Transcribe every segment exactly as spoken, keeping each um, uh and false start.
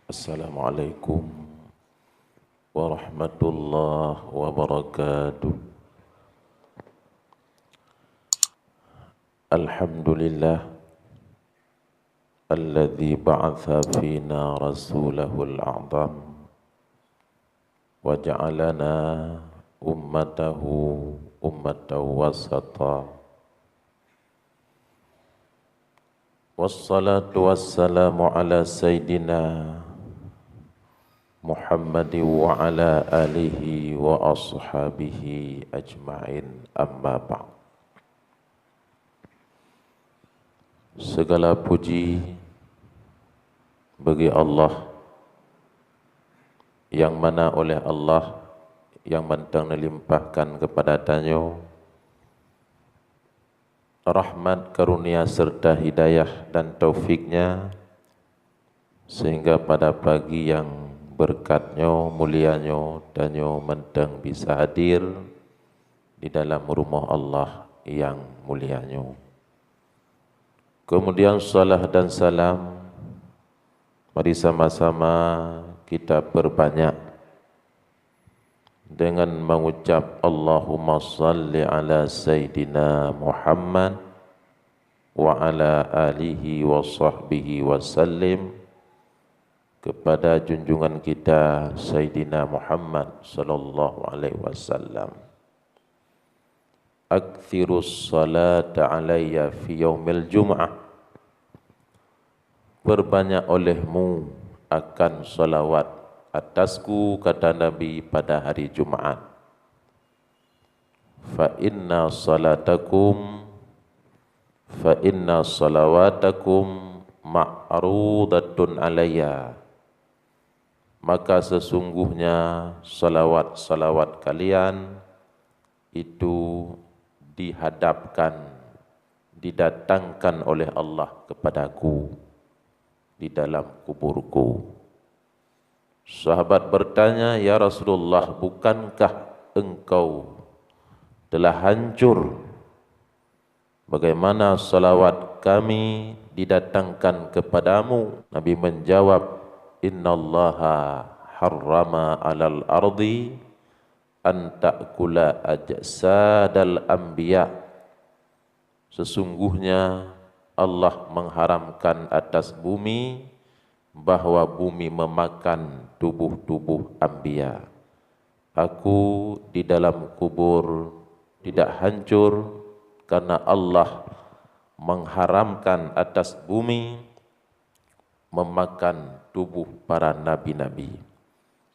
Assalamualaikum warahmatullahi wabarakatuh. Alhamdulillah, alladzi ba'atsa fina rasulahul a'zam wa ja'alana ummatahu ummatan wasata. Wassalatu wassalamu ala sayyidina Muhammadin wa ala alihi wa ashabihi ajma'in, amma ba'd. Segala puji bagi Allah, yang mana oleh Allah yang mantong neulimpahkan kepada tanyoe rahmat, karunia, serta hidayah dan taufik-Nya, sehingga pada pagi yang berkat nyoe, mulia nyoe, tanyoe mantong bisa hadir di dalam rumoh Allah yang mulia nyoe. Kemudian salat dan salam, mari sama-sama kita perbanyak dengan mengucap Allahumma salli ala Sayyidina Muhammad wa ala alihi wa sahbihi wa sallim kepada junjungan kita Sayyidina Muhammad sallallahu alaihi wasallam. Aktsirus salata alayya fi yaumil jum'ah. Perbanyak olehmu akan salawat atasku, kata Nabi, pada hari Jumat. Fa inna salatakum, fa inna salawatakum ma'rudatun alayya. Maka sesungguhnya salawat-salawat kalian itu dihadapkan, didatangkan oleh Allah kepadaku di dalam kuburku. Sahabat bertanya, "Ya Rasulullah, bukankah engkau telah hancur? Bagaimana salawat kami didatangkan kepadamu?" Nabi menjawab, "Innallaha harrama alal ardi an ta'kula ajsadal anbiya." Sesungguhnya Allah mengharamkan atas bumi bahwa bumi memakan tubuh-tubuh anbiya. Aku di dalam kubur tidak hancur karena Allah mengharamkan atas bumi memakan tubuh para nabi-nabi.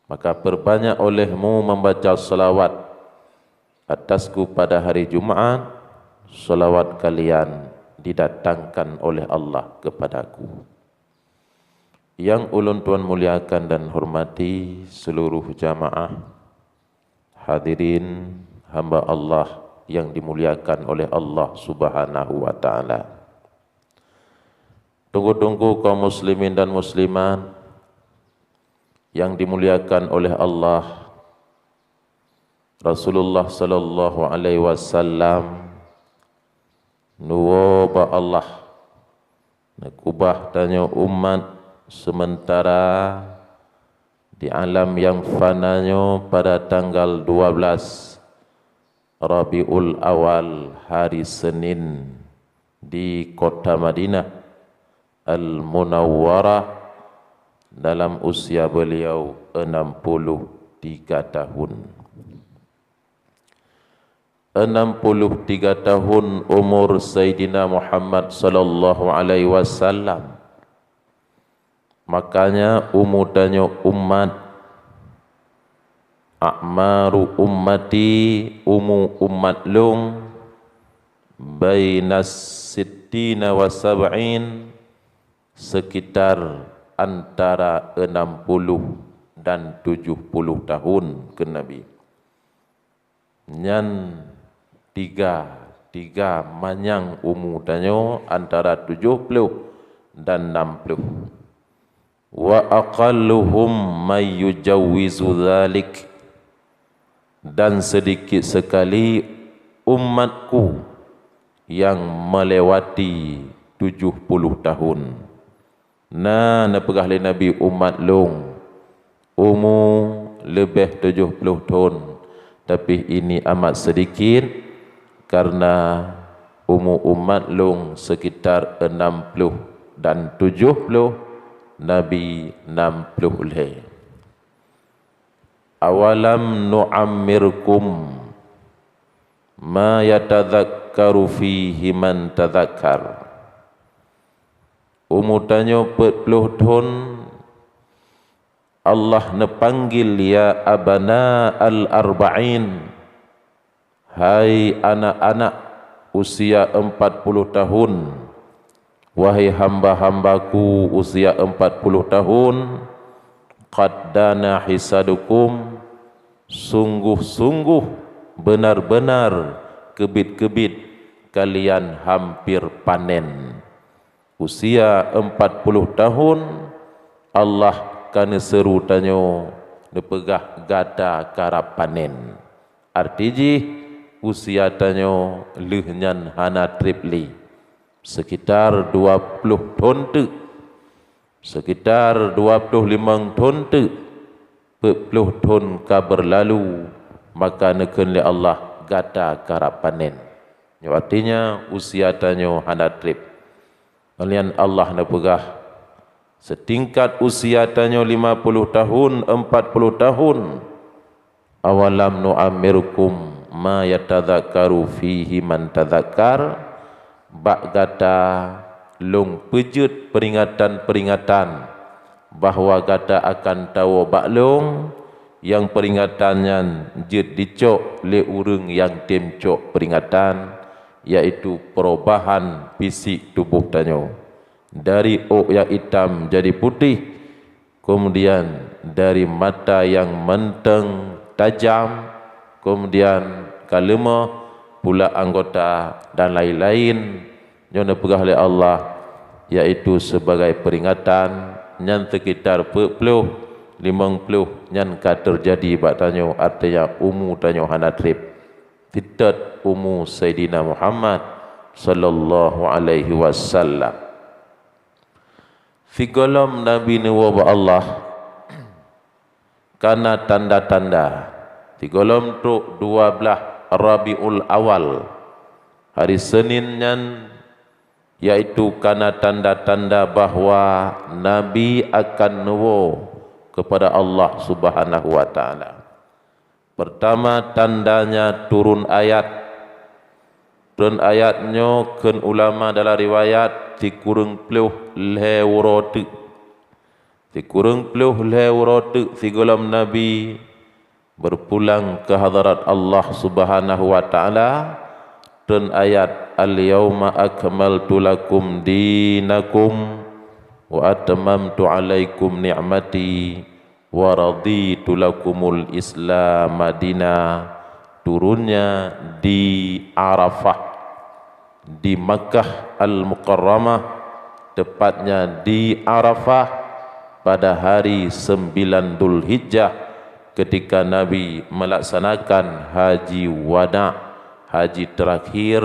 Maka perbanyak olehmu membaca salawat atasku pada hari Jumat, salawat kalian didatangkan oleh Allah kepadaku. Yang ulôn tuan muliakan dan hormati seluruh jamaah hadirin hamba Allah yang dimuliakan oleh Allah Subhanahu wa Ta'ala. Teungku-teungku kaum muslimin dan muslimat yang dimuliakan oleh Allah, Rasulullah sallallahu alaihi wasallam neuwoe bak Allah, neukubah tanyoe umat sementara di alam yang fana nyoe pada tanggal dua belas Rabiul Awal, hari Senin, di kota Madinah Al-Munawwarah dalam usia beliau enam puluh tiga tahun. Enam puluh tiga tahun umur Saidina Muhammad sallallahu alaihi wasallam. Makanya umu tanyoe umat, a'maru ummati, umu umat lôn, baina sittina wa sab'in, sekitar antara enam puluh dan tujuh puluh tahun, kheun Nabi. Nyan tiga, tiga manyang umu tanyoe antara tujoh ploh dan nam ploh. Wa aqalluhum may yujawwizu dzalik, dan sedikit sekali umatku yang melewati tujoh puluh tahun. Na neupeugah lé Nabi umat lôn, umu leubeh tujoh ploh thon, tapi ini amat sedikit, karena umu umat lôn sekitar enam ploh dan tujoh ploh, Nabi nam ploh lhée. Awalam nu'ammirkum ma yatadzakkaru fihi man tadzakkar. Umu tanyoe peuet ploh thon, Allah neupanggil ya abna al-arba'in, hai anak-anak usia empat puluh tahun, wahai hamba-hambaku usia empat puluh tahun, qad dana hisadukum, sungguh-sungguh, benar-benar, keubiet-keubiet kalian hampir panen. Usia empat puluh tahun, Allah ka neuseuru tanyoe neupeugah gata karab panen. Arti jih, usia tanyoe lheueh nyan hana treb lé. Sekitar dua ploh thon teuk. Sekitar dua ploh limong thon teuk. Peuet ploh thon ka beurlalu, maka neukheun lé Allah gata karab panen. Nyoe artinya usia tanyoe hana treb. Kemudian Allah neupeugah, seutingkat usia tanyoe lima puluh tahun, empat puluh tahun, awalam nu'ammirkum ma yatadzakkaru fihi man tadzakkar, bak gata lôn peujeuet peuringatan-peuringatan bahwa gata akan tawoe bak lôn, nyang peuringatan nyan jeuet jicok lé ureuëng nyang tem cok peuringatan, yaitu peurubahan fisik tuboh tanyoe. Dari ôk nyang itam jadi putéh, kemudian dari mata nyang mantong tajam, kemudian ka leumoh pula anggota dan laén-laén. Nyoe neupeugah lé Allah, yaitu sebagai peuringatan, nyan seukitar peuet ploh, limong ploh nyan ka teujadi bak tanyoe, artinya umu tanyoe hana treb. Teutot umu Saidina Muhammad sallallahu alaihi wasallam. Sigohlom Nabi neuwoe bak Allah, kana tanda-tanda. Sigohlom trok dua blaih Rabiul Awal, hari Senin nyan, yaitu kana tanda-tanda bahwa Nabi akan neuwoe keupada Allah Subhanahu wa Taala. Peurtama tandanya turun ayat. Turun ayat nyoe kheun ulama dalam riwayat sikureueng ploh lhée uroe teuk. Sikureueng ploh lhée uroe teuk sigohlom Nabi beurpulang keu hadharat Allah Subhanahu wa Taala, turun ayat, "Al-yauma akmaltu lakum dinakum wa atmamtu alaikum ni'mati wa raditu lakumul Islama dina," turunnya di Arafah, di Makkah Al-Mukarramah, tepatnya di Arafah pada hari sembilan Dzulhijjah, ketika Nabi melaksanakan haji wada, haji terakhir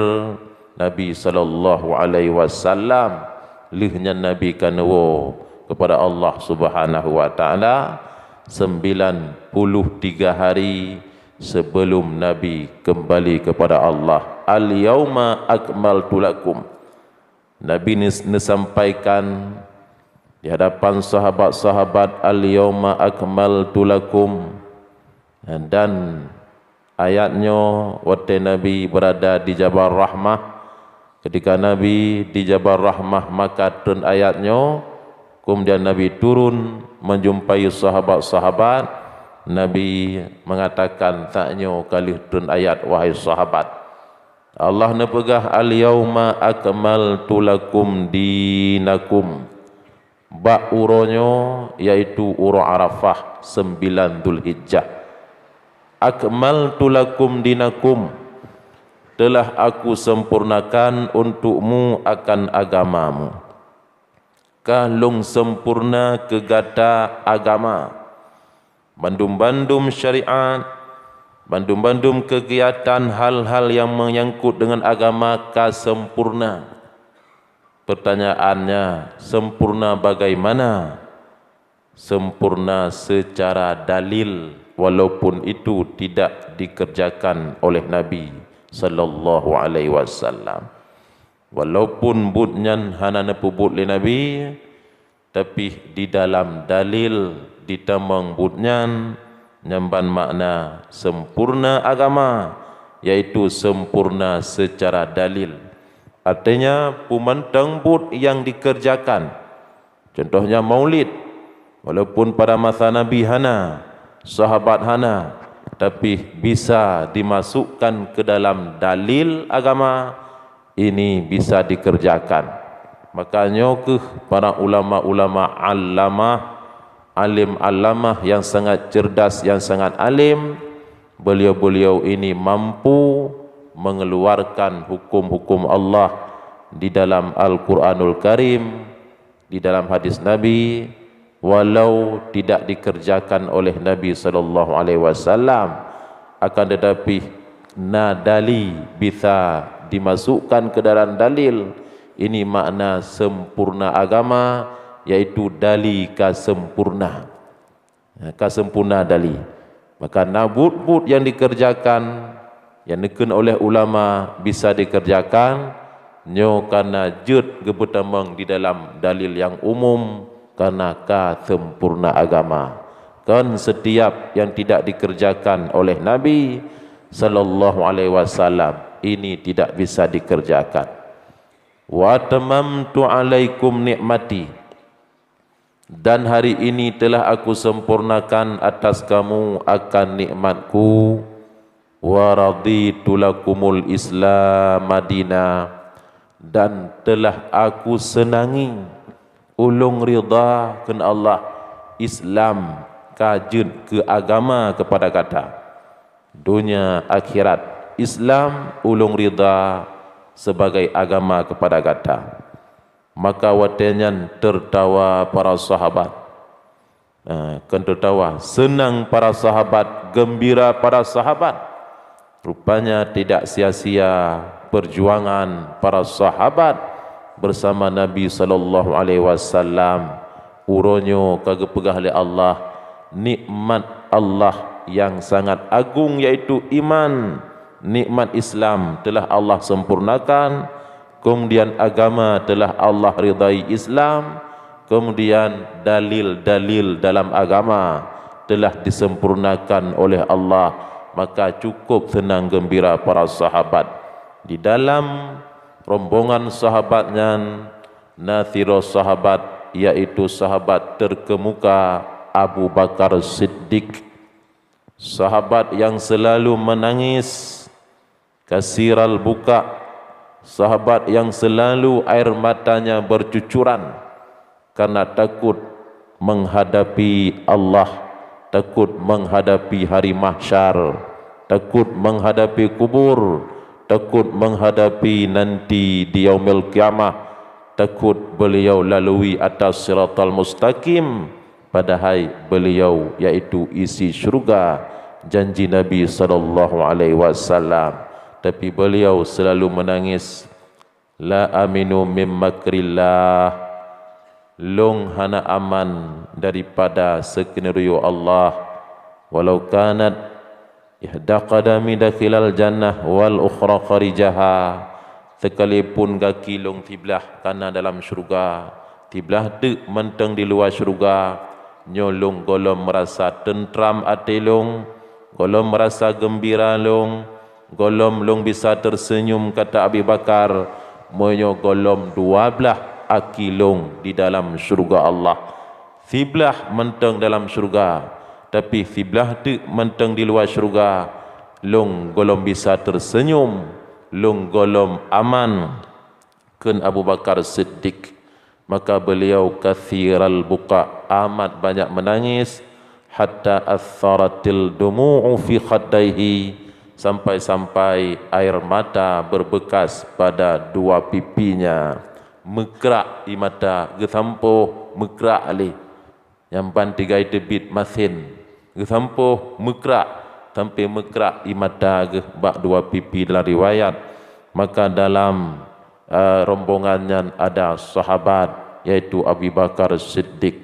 Nabi sallallahu alaihi wasallam. Lheueh nyan Nabi ka neuwoe keupada Allah Subhanahu wa Taala sembilan puluh tiga hari sebelum Nabi kembali kepada Allah. "Al-yauma akmaltu lakum." Nabi neus-, neusampaikan di hadapan sahabat-sahabat, "Al-yauma akmaltu lakum." Dan ayat nyoe watée Nabi beurada di Jabal Rahmah. Ketika Nabi di Jabal Rahmah, maka treun ayat nyoe, kemudian Nabi turun menjumpai sahabat-sahabat. Nabi mengatakan, "Tanyoe ka lheueh treun ayat, wahai sahabat." Allah neupeugah, "Al-yauma akmaltu lakum dinakum." Bak uroe nyoe, yaitu uroe Arafah, sembilan Dzulhijjah. "Akmaltu lakum dinakum," telah Aku sempurnakan untukmu akan agamamu. Ka Lôn sempurna keu gata agama. Bandum-bandum syariat, bandum-bandum keugiatan hal-hal nyang meunyangkot deungon agama ka sempurna. Pertanyaannya, sempurna bagaimana? Sempurna secara dalil, walaupun itu tidak dikerjakan oleh Nabi sallallahu alaihi wasallam. Walaupun buet nyan hana neupeubuet lé Nabi, tapi di dalam dalil ditamong buet nyan, nyan ban makna sempurna agama, yaitu sempurna secara dalil. Artinya, peumantong buet nyang dikerjakan, contohnya maulid, walaupun pada masa Nabi hana, sahabat hana, tapi bisa dimasukkan ke dalam dalil agama, ini bisa dikerjakan. Maka nyoe kheueh para ulama-ulama allamah, alim allamah yang sangat cerdas, yang sangat alim, beliau-beliau ini mampu mengeluarkan hukum-hukum Allah di dalam Al-Quranul Karim, di dalam hadis Nabi, walau tidak dikerjakan oleh Nabi sallallahu alaihi wasallam, akan tetapi na dali bisa dimasukkan ke dalam dalil. Ini makna sempurna agama, yaitu dali ka sempurna. Ka sempurna dali. Maka na buet-buet nyang dikerjakan, nyang neukheun oleh ulama bisa dikerjakan, nyoe kana jeuet geupeutamong di dalam dalil nyang umum, kana ka sempurna agama. Kon setiap yang tidak dikerjakan oleh Nabi sallallahu alaihi wasallam, ini tidak bisa dikerjakan. Wa atmamtu alaikum ni'mati, dan hari ini telah Aku sempurnakan atas kamu akan nikmat-Ku, wa raditu lakumul Islam madina, dan telah Aku senangi, ulôn ridha kheun Allah, Islam ka jeuet keu agama keupada gata. Donya akhirat, Islam ulôn ridha sebagai agama keupada gata. Maka watée nyan teutawa para sahabat. Eh, kon teutawa, seunang para sahabat, geumbira para sahabat. Rupanya tidak sia-sia perjuangan para sahabat bersama Nabi sallallahu alaihi wasallam. Uroe nyoe ka geupeugah lé Allah, nikmat Allah nyang sangat agung, yaitu iman, nikmat Islam telah Allah sempurnakan, kemudian agama telah Allah ridai Islam, kemudian dalil-dalil dalam agama telah disempurnakan oleh Allah, maka cukup seunang geumbira para sahabat. Di dalam rombongan sahabat nyan, na sidroe sahabat, yaitu sahabat terkemuka Abu Bakar Siddiq. Sahabat yang selalu menangis, kasiral buka, sahabat yang selalu air matanya bercucuran karena takut menghadapi Allah, takut menghadapi hari mahsyar, takut menghadapi kubur, takut menghadapi nanti di yaumil qiyamah, takut beliau lalui atas siratal mustaqim, padahai beliau yaitu isi syurga, janji Nabi sallallahu alaihi wasallam. Tapi beliau selalu menangis, "La aminu mim makrillah." Lôn hana aman daripada skenario Allah. "Walau kanat ihda qadami dakhilal jannah wal ukhra kharijaha." Sekalipun gaki lôn siblah kana dalam syurga, siblah teuk mantong di luwa syurga, nyoe lôn gohlom meurasa teuntram até lôn, gohlom meurasa geumbira lôn, gohlom lôn bisa teuseunyum, kata Abi Bakar, meunyoe gohlom dua blaih aki lôn di dalam syurga Allah. Siblah mantong dalam syurga, tapi siblah teuk mantong di luwa syurga, lôn gohlom bisa teuseunyum, lôn gohlom aman, kheun Abu Bakar Siddiq. Maka beliau kathiral buka, amat banyak menangis, hatta atharatil dumu'u fi khaddaihi, sampai-sampai air mata berbekas pada dua pipinya. Meukrak ie mata, geusampoh meukrak lé. Nyang ban tinggai teubiet masen, geusampoh meukrak, sampoe meukrak ie mata geuh bak dua pipi dalam riwayat. Maka dalam eh, rombongan nyan ada sahabat, yaitu Abu Bakar Siddiq.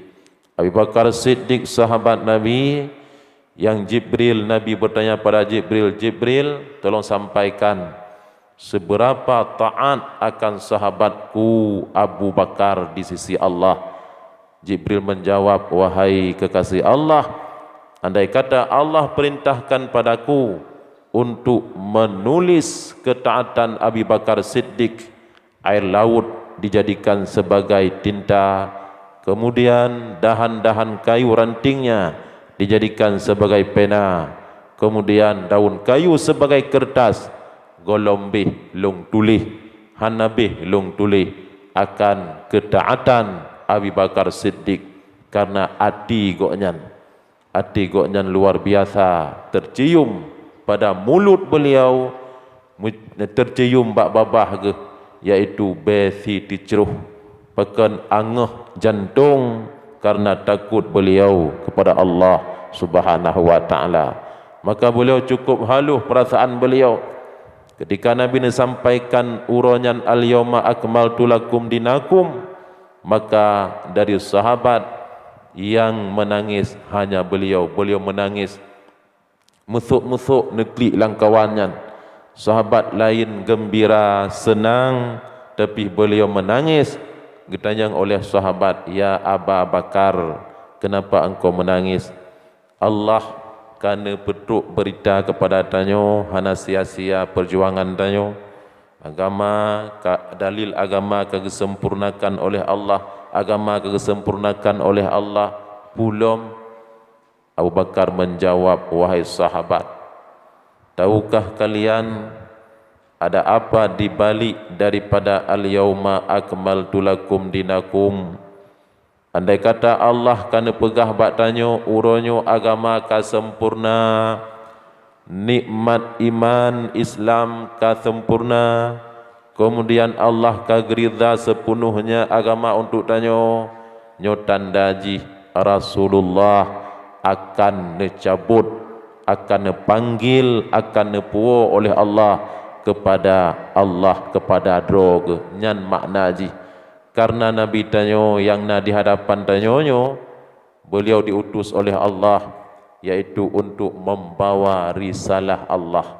Abu Bakar Siddiq, sahabat Nabi, yang Jibril, Nabi bertanya pada Jibril, "Jibril, tolong sampaikan seberapa taat akan sahabatku Abu Bakar di sisi Allah." Jibril menjawab, "Wahai kekasih Allah, andai kata Allah perintahkan padaku untuk menulis ketaatan Abi Bakar Siddiq, air laut dijadikan sebagai tinta, kemudian dahan-dahan kayu rantingnya dijadikan sebagai pena, kemudian daun kayu sebagai kertas, gohlom beh lôn tuléh, hana beh lôn tuléh akan ketaatan Abi Bakar Siddiq, karena até gobnyan, até gobnyan luar biasa, tercium pada mulut beliau, mu-, tercium bak babah geuh, yaitu bèe sie teucroh, pakon angeuh jantông karena takot beliau kepada Allah Subhanahu wa Ta'ala. Maka beliau cukup haluh perasaan beliau. Ketika Nabi neusampaikan uroe nyan, "Al-yauma akmaltu lakum dinakum," maka dari sahabat yang menangis hanya beliau. Beliau menangis, meusok-meusok neuklik lam kawan nyan. Sahabat laén geumbira, seunang, tapi beliau menangis. Geutanyong oleh sahabat, "Ya Aba Bakar, kenapa engkau menangis?" Allah ka neupeutrok beurita keupada tanyoe, hana sia-sia peujuangan tanyoe. Agama ka, dalil agama ka geuseumpurnakan oleh Allah, agama ka geuseumpurnakan oleh Allah. Peue lom? Abu Bakar menjawab, "Wahai sahabat, tahukah kalian ada apa di balik daripada al-yauma akmaltu lakum dinakum?" Andai kata Allah ka neupeugah bak tanyoe, "Uroe nyoe agama ka sempurna, nikmat iman Islam ka sempurna, keumudian Allah ka geuridha seupunohnya agama untuk tanyoe," nyoe tanda jih Rasulullah akan neucabot, akan neupanggil, akan neupuwoe oleh Allah keupada Allah, keupada droe geuh. Nyan makna jih. Karena Nabi tanyoe nyang na di hadapan tanyoe nyoe, beliau diutus oleh Allah, yaitu untuk membawa risalah Allah,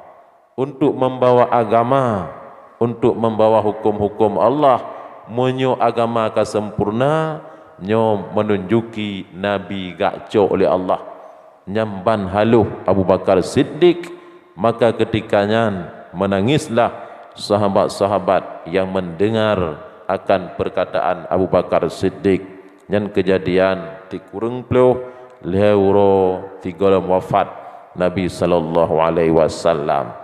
untuk membawa agama, untuk membawa hukum-hukum Allah. Meunyoe agama ka sempurna, nyoe menunjuki Nabi geujak cok lé Allah. Nyan ban haloh Abu Bakar Siddiq, maka ketika nyan menangislah sahabat-sahabat yang mendengar akan perkataan Abu Bakar Siddiq. Nyan keujadian sikureueng ploh lhèe uroe sigohlom wafat Nabi sallallahu alaihi wasallam.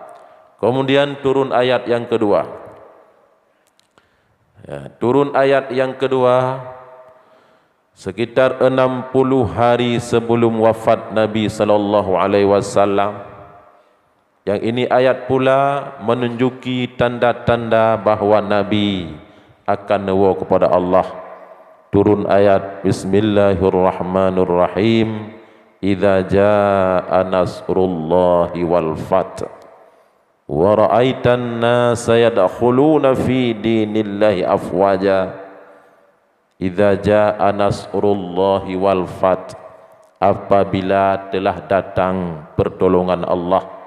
Kemudian turun ayat yang kedua. Ya, turun ayat yang kedua, sekitar enam puluh hari sebelum wafat Nabi sallallahu alaihi wasallam. Yang ini ayat pula menunjuki tanda-tanda bahwa Nabi akan neuwoe kepada Allah. Turun ayat, "Bismillahirrahmanirrahim. Idza jaa nasrullahi wal fath. Wa ra'aitan nasa yadkhuluna fi dinillahi afwaja." "Idza jaa nasrullahi wal fath," apabila telah datang pertolongan Allah.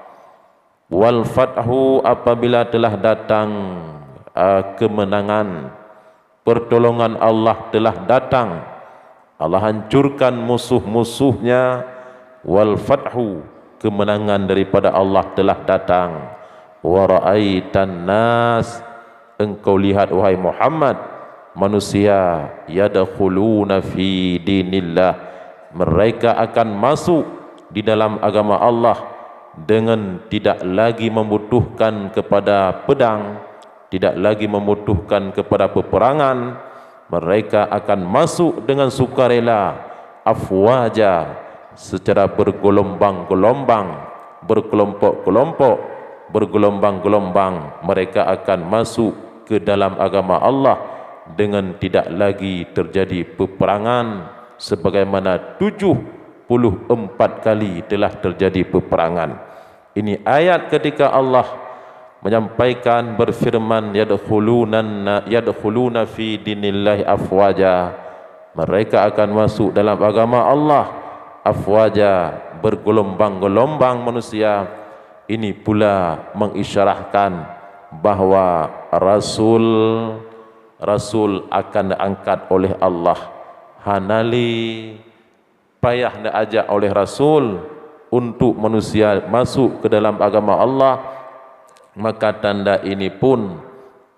"Wal fathu," apabila telah datang, ah, kemenangan. Pertolongan Allah telah datang. Allah hancurkan musuh-musuhnya. "Wal fathu," kemenangan daripada Allah telah datang. "Wa ra'aitan nas," engkau lihat, wahai Muhammad, manusia, "yadkhuluna fi dinillah," mereka akan masuk di dalam agama Allah dengan tidak lagi membutuhkan kepada pedang, tidak lagi membutuhkan kepada peperangan. Mereka akan masuk dengan sukarela, afwaja, secara bergelombang-gelombang, berkelompok-kelompok, bergelombang-gelombang. Mereka akan masuk ke dalam agama Allah dengan tidak lagi terjadi peperangan sebagaimana tujuh puluh empat kali telah terjadi peperangan. Ini ayat ketika Allah menyampaikan, berfirman, "Yadkhulunan, yadkhuluna fi dinillahi afwaja." Mereka akan masuk dalam agama Allah afwaja, bergelombang-gelombang manusia. Ini pula mengisyarahkan bahwa rasul, rasul akan diangkat oleh Allah. Hana lé payah neuajak oleh Rasul untuk manusia masuk ke dalam agama Allah, maka tanda ini pun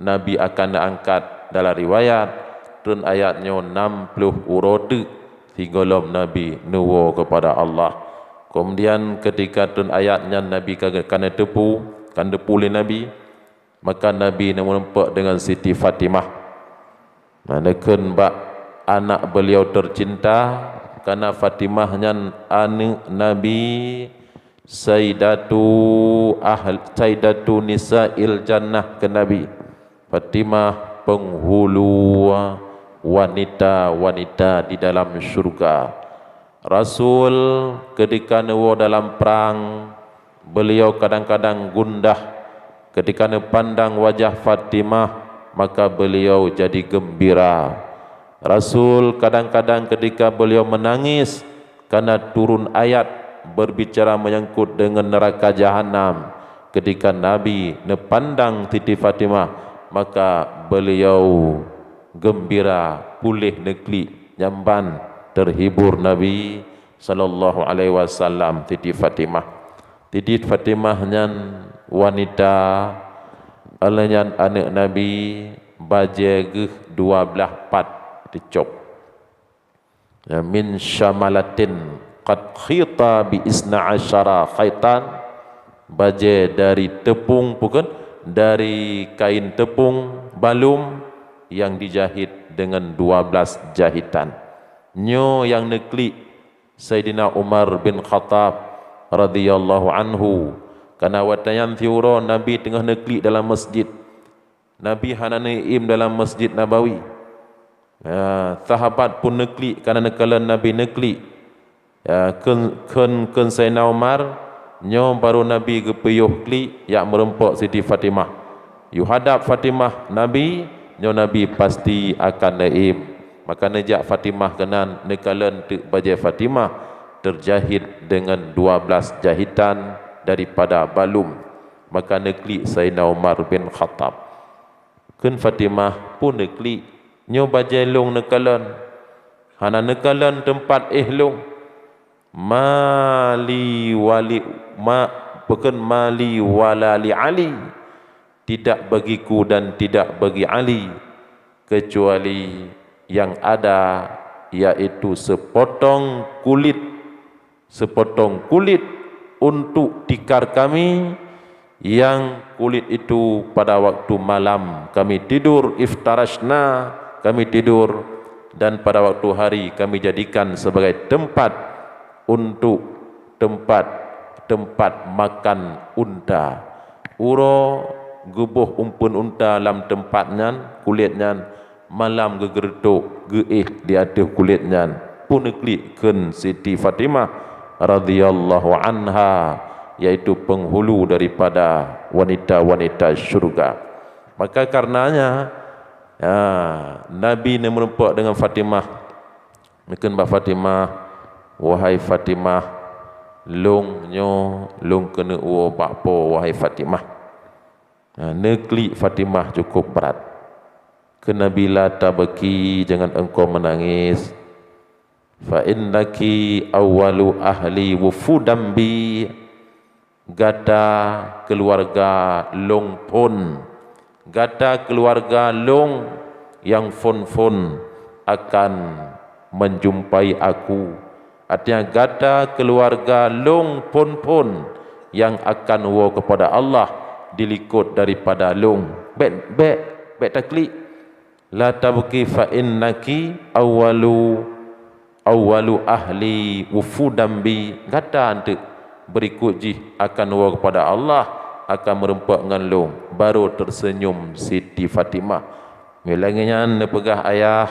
Nabi akan neuangkat. Dalam riwayat, treun ayat nyoe nam ploh uroe teuk sigohlom Nabi neuwoe keupada Allah. Kemudian, ketika treun ayat nyan Nabi ka, ka neuteupeue, ka neuteupeue lé Nabi, maka Nabi neumeurumpok deungon Siti Fatimah. Na neukheun bak anak beliau tercinta, karena Fatimah nyan aneuk Nabi, Saidatu ahl-, Saidatu Nisa'il Jannah keu Nabi. Fatimah penghulu wanita-wanita di dalam syurga. Rasul ketika neuwoe dalam prang, beliau kadang-kadang gundah. Ketika neupandang wajah Fatimah, maka beliau jadi gembira. Rasul kadang-kadang ketika beliau menangis karena turun ayat berbicara menyangkut dengan neraka jahanam, ketika Nabi neupandang Siti Fatimah, maka beliau gembira, puléh neuklik, nyan ban terhibur Nabi sallallahu alaihi wasallam, Siti Fatimah. Siti Fatimah nyan wanita, alheuh nyan aneuk Nabi, bajée geuh dua blaih pat teucok. Ya, min syamalatin qad khita bi isna asyara khaitan, bajée dari tepung, bukan, dari kain tepung balum yang dijahit dengan dua belas jahitan. Nyoe nyang neuklik Saidina Umar bin Khattab radhiyallahu anhu. Karena watée nyan siuroe Nabi teungoh neuklik dalam masjid. Nabi hana neuiem dalam Masjid Nabawi. Ya, sahabat pun neuklik, karena neukalon Nabi neuklik. Ya, kheun, kheun, kheun Saidina Umar, nyoe barô Nabi geupiôh klik, jak meurumpok Siti Fatimah. Yue hadap Fatimah Nabi, nyoe Nabi pasti akan neuiem. Maka neujak Fatimah keunan, neukalon teuk bajée Fatimah terjahit dengan dua belas jahitan daripada balum. Maka neuklik Saidina Umar bin Khattab. Kheun Fatimah, "Peue neuklik? Nyoe bajée lôn neukalon. Hana neukalon teumpat éh lôn. Ma li wali, ma, peue kheun ma li wala li Ali. Tidak bagiku dan tidak bagi Ali, kecuali yang ada, yaitu sepotong kulit, sepotong kulit untuk tikar kami, yang kulit itu pada waktu malam kami tidur, iftarashna, kami tidur, dan pada waktu hari kami jadikan sebagai tempat untuk tempat, tempat makan unta." Uroe geuboh umpeuen unta lam teumpat nyan, kulét nyan, malam geugeureutok geuéh di ateueh kulét nyan. Peue neuklik? Kheun Siti Fatimah radhiyallahu anha, yaitu penghulu daripada wanita-wanita syurga. Maka karenanya, ya, Nabi neumeurumpok deungon Fatimah. Neukheun bak Fatimah, "Wahai Fatimah, lôn nyoe lôn keuneuk woe bak po, wahai Fatimah." Nah, neuklik Fatimah cukup brat. Kheun Nabi, "La tabki, jangan engkau menangis. Fa innaki awwalu ahli wufudan bi." Gata keuluwarga lôn phon, gata keuluwarga lôn nyang phon-phon akan meujumpai aku. Artinya, gata keuluwarga lôn phon-phon nyang akan woe keupada Allah dilikot daripada lôn. Bék, bék, bék taklik. La tabki fa innaki awwalu, awwalu ahli wufudan bi, gata eunteuk beurikot jih akan woe keupada Allah, akan meurumpok ngon lôn. Barô teuseunyum Siti Fatimah. Meulagée nyan neupeugah ayah,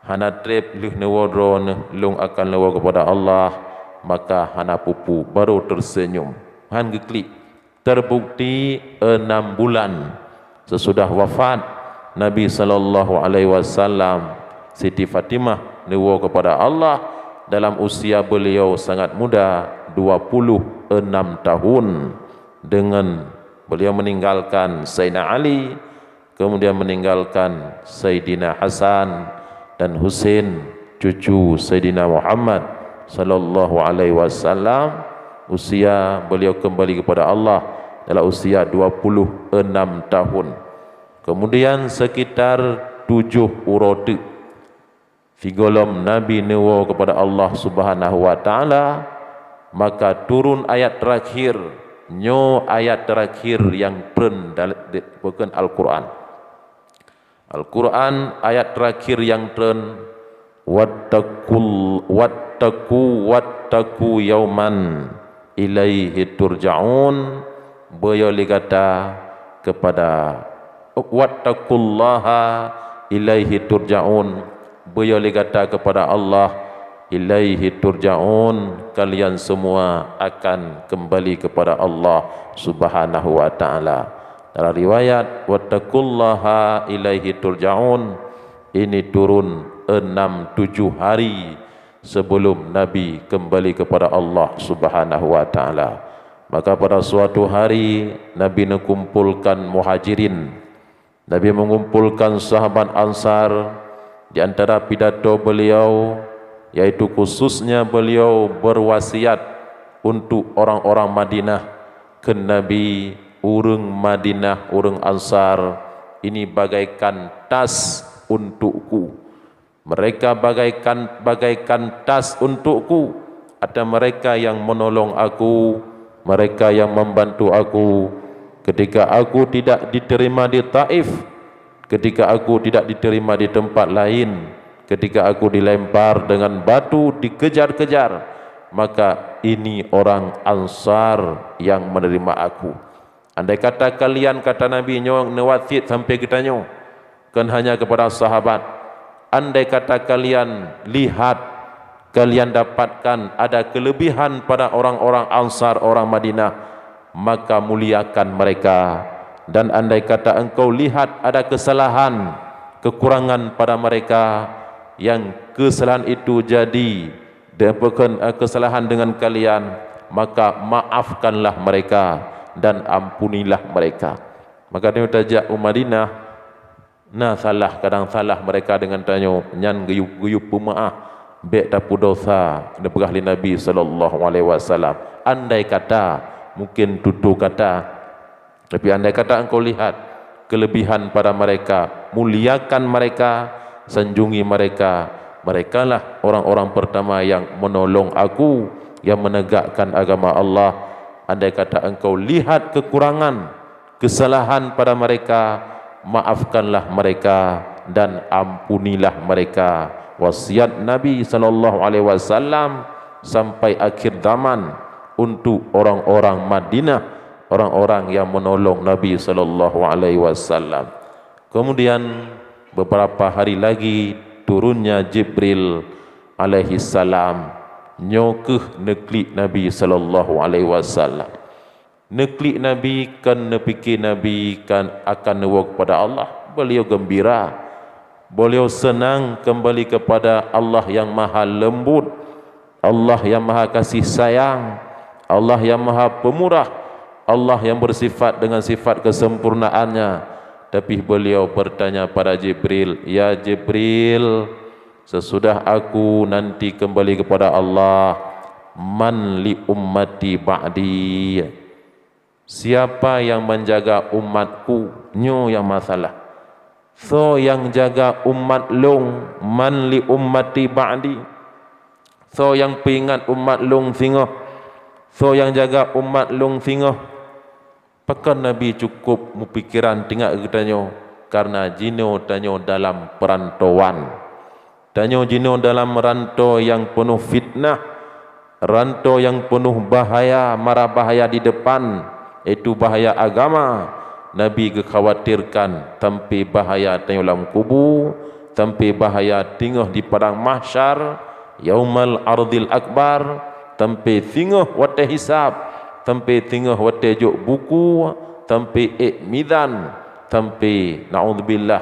"Hana treb lheueh neuwoe droeneuh, lôn akan lôn woe keupada Allah," maka hana pupu, barô teuseunyum. Han geuklik. Terbukti enam bulan sesudah wafat Nabi sallallahu alaihi wasallam, Siti Fatimah neuwoe kepada Allah dalam usia beliau sangat muda, dua puluh enam tahun, dengan beliau meninggalkan Sayyidina Ali, kemudian meninggalkan Sayyidina Hasan dan Husain, cucu Sayyidina Muhammad sallallahu alaihi wasallam. Usia beliau kembali kepada Allah dalam usia dua puluh enam tahun. Kemudian sekitar tujoh uroe teuk, sigohlom Nabi neuwoe kepada Allah Subhanahu wa Taala, maka turun ayat terakhir. Nyoe ayat terakhir nyang treun dal-, de-, bukan Al-Quran. Al-Quran ayat terakhir nyang treun, "Wattaqul-, wattaqu, wattaqu yauman ilaihi turja'un." Beuyo lé gata kepada, "Wattaqullaha ilaihi turja'un." Beuyo lé gata kepada Allah, "Ilaihi turja'un." Kalian semua akan kembali kepada Allah Subhanahu wa Taala. Dalam riwayat, "Wattaqullaha ilaihi turja'un." Ini turun enam tujuh hari sebelum Nabi kembali kepada Allah Subhanahu wa Taala. Maka pada suatu hari, Nabi neukumpulkan Muhajirin. Nabi mengumpulkan sahabat Ansar. Di antara pidato beliau, yaitu khususnya beliau berwasiat untuk orang-orang Madinah, kheun Nabi, "Ureuëng Madinah, ureuëng Ansar, ini bagaikan tas untukku. Mereka bagaikan, bagaikan tas untukku, ada mereka yang menolong aku, mereka yang membantu aku. Ketika aku tidak diterima di Taif, ketika aku tidak diterima di tempat lain, ketika aku dilempar dengan batu, dikejar-kejar, maka ini orang Ansar yang menerima aku." Andai kata kalian, kata Nabi nyoe, neuwasiet sampai geutanyoe, kon hanya kepada sahabat, andai kata kalian lihat, kalian dapatkan ada kelebihan pada orang-orang Ansar, orang Madinah, maka muliakan mereka. Dan andai kata engkau lihat ada kesalahan, kekurangan pada mereka, yang kesalahan itu jadi dan bukan, eh, kesalahan dengan kalian, maka maafkanlah mereka dan ampunilah mereka. Maka tanyoe tajak u Madinah, na salah, kadang salah mereka dengan tanyoe, nyan geuyue, geuyue peumaáh, bék tapeudosa, neupeugah lé Nabi sallallahu alaihi wasallam. Andai kata, mungkin tutoe kata, tapi andai kata engkau lihat kelebihan pada mereka, muliakan mereka, sanjungi mereka, merekalah orang-orang pertama yang menolong aku, yang menegakkan agama Allah. Andai kata engkau lihat kekurangan, kesalahan pada mereka, maafkanlah mereka dan ampunilah mereka. Wasiat Nabi sallallahu alaihi wasallam sampai akhir zaman untuk orang-orang Madinah, orang-orang yang menolong Nabi sallallahu alaihi wasallam. Kemudian, beberapa hari lagi turunnya Jibril alaihi salam, nyoe keuh neuklik Nabi sallallahu alaihi wasallam. Neuklik Nabi, kon neupike Nabi kan akan neuwoe kepada Allah. Beliau gembira. Beliau senang kembali kepada Allah yang Maha Lembut, Allah yang Maha Kasih Sayang, Allah yang Maha Pemurah, Allah yang bersifat dengan sifat kesempurnaan-Nya. Tapi beliau bertanya pada Jibril, "Ya Jibril, sesudah aku nanti kembali kepada Allah, man li ummati ba'di?" Siapa yang menjaga umatku? Nyoe nyang masalah. Soe nyang jaga umat lôn? Man li ummati ba'di? Soe nyang peuingat umat lôn singoh? Soe nyang jaga umat lôn singoh? Pakon Nabi cukup meupikeran teungoh geutanyoe? Karena jinoe tanyoe dalam peurantauan. Tanyoe jinoe dalam rantau nyang peunoh fitnah, rantau nyang peunoh bahaya, mara bahaya di depan, yaitu bahaya agama. Nabi geukhawatirkan sampai bahaya tanyoe lam kubu, sampai bahaya teungoh di padang mahsyar, yaumal ardil akbar, sampai singoh watée hisab, sampai singoh watée jok buku, sampai ék mizan, sampai, naudzubillah,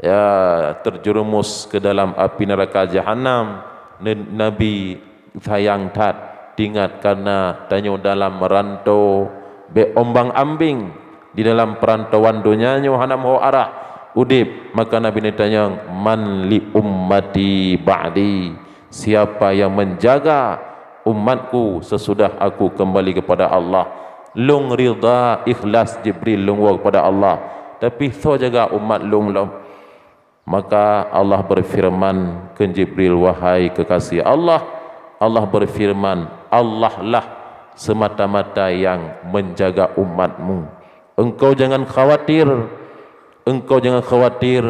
ya, terjerumus ke dalam api neraka jahanam. Nabi sayang that, ingat, karena tanyoe dalam rantau bék ombang-ambing di dalam perantauan donya nyoe hana meuho arah udeb. Maka Nabi neutanyong, "Man li ummati ba'di?" Siapa yang menjaga umatku sesudah aku kembali kepada Allah? Lôn ridha ikhlas Jibril lôn woe kepada Allah, tapi soe jaga umat lôn lom? Maka Allah berfirman keu Jibril, "Wahai kekasih Allah," Allah berfirman, "Allah lah semata-mata yang menjaga umatmu. Engkau jangan khawatir, engkau jangan khawatir,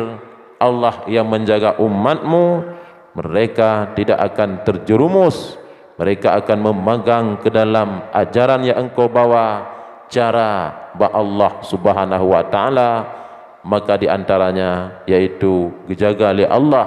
Allah yang menjaga umatmu, mereka tidak akan terjerumus, mereka akan memegang ke dalam ajaran yang engkau bawa, cara bak Allah Subhanahu wa Ta'ala." Maka di antaranya yaitu geujaga lé Allah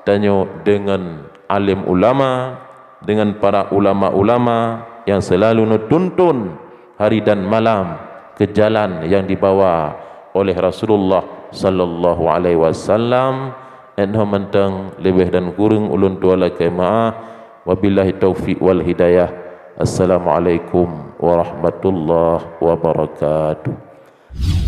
tanyoe deungon alim ulama, deungon para ulama-ulama yang selalu neutuntun hari dan malam keu jalan yang dibawa oleh Rasulullah sallallahu alaihi wasallam. Nyoe mantong, leubeh dan kureueng ulôn tuan lakée meu'ah. Wabillahi taufiq wal hidayah. Assalamualaikum warahmatullahi wabarakatuh.